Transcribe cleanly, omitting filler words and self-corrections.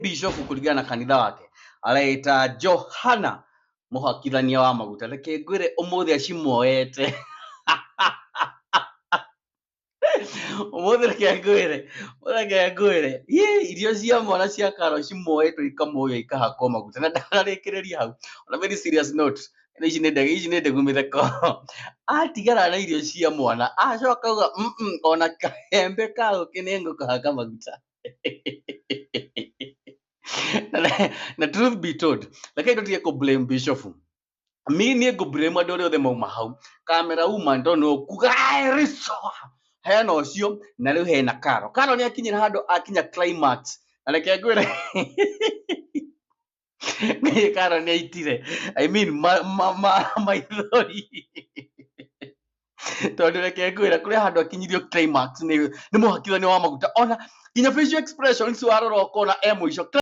Bishop kũringana na kanitha wake areita Johana mũhakithania wa maguta. Reke ngwĩre ũmũthĩ acimoete ũmũthĩ, reke ngwĩre Ĩ, irio cia mwana cia Karo cimoetwo ikamoywo ikahakwo maguta na ndararĩkĩrĩria hau. On a very serious note, ici nĩ ndege, ici nĩ ndegu mĩtheko. Atigara na irio cia mwana acoka auga, ona kahembe ka ũkĩ nĩ ngũkahaka maguta." Na truth be told, reke tũtige kũ blame bishop. Mi niĩ ngũ blame andũ arĩa othe mauma hau, camera woman, tondũ kuga rico hena ũcio na rĩu hena Karo. Karo nĩ akinyire handũ akinya climax, na reke ngwĩre Karo nĩ aitire, I mean, ma maithori, tondũ reke ngwĩre kũrĩ handũ akinyirio climax nĩ mũhakithania wa maguta, ona nginya facial expressions warora ũkona e mũico.